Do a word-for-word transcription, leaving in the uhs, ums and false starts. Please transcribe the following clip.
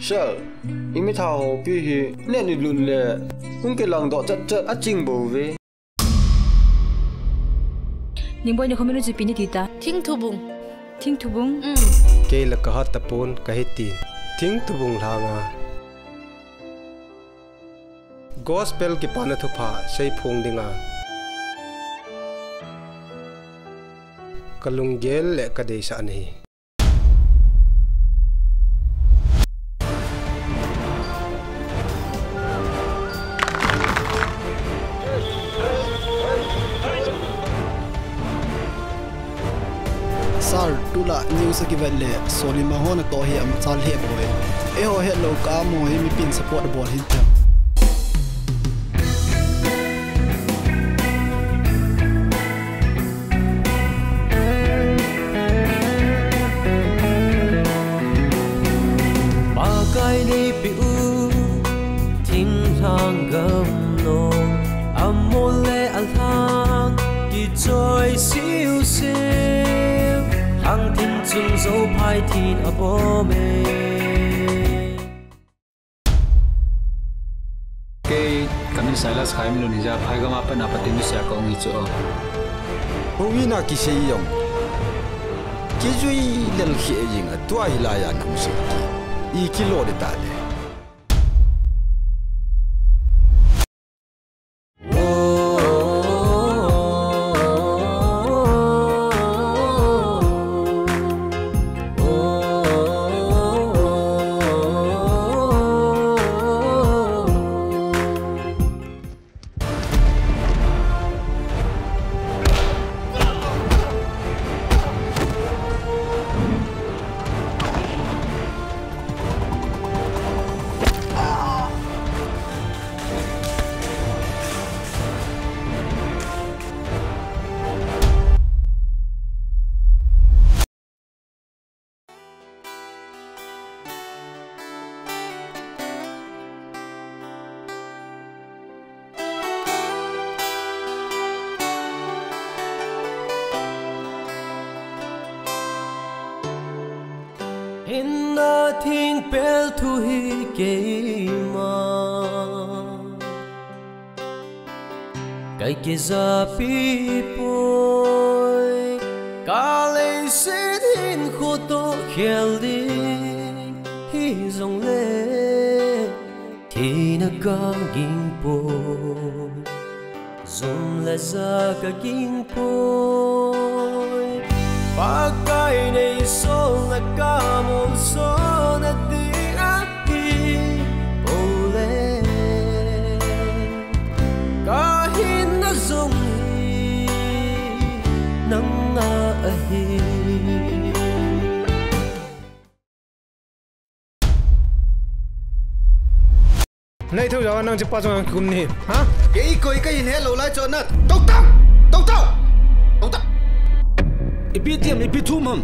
Sir, i mitha hopi hi, net ni lut le, hung kilang doh chat chat a ching bou ve. Ningboi, ni khomin u chu ipi nati ta? Thingthubung. Thingthubung? Mm. Kei la ka hat tapon ka hi tin. Thingthubung lhanga Gospel kipana thupha seiphong dinga ka lunggel le ka deisah ana hi. Sir, tulai news a kivet le, Solima ho natoh hi amachal lheh bou e. Eiho hetlou kah a amaho hi mipin support abol hinte. Pakai neipeh u thinglhang gam nom, amol le alhang kichoi siu siu, lhangthim chung jophai thin abom e. Kei, kamin Silas Khaimilun hija, phai gam a pat a Pathen misia kahung hi chu. Houin a kisei jong kijui lel kheh jing a, tua hilai a nahung sei kit. I kilo ding tale. Hinna thingpel thu hi keima kai kijapi poi, ka leiset hinkho toh khel ding hijongle, thina kaging poi, jum le ja kaging poi. Pakai neisol na kamolsona ding ahi pole, kahinna jong hi nanga ahi. Nei thou jao nang chipa chunga kikum ni, ha? Kei koi kahin helou lai chu na. Tou tau! Tou tau! Tou tau! Ipi tiam, ipi thum ham?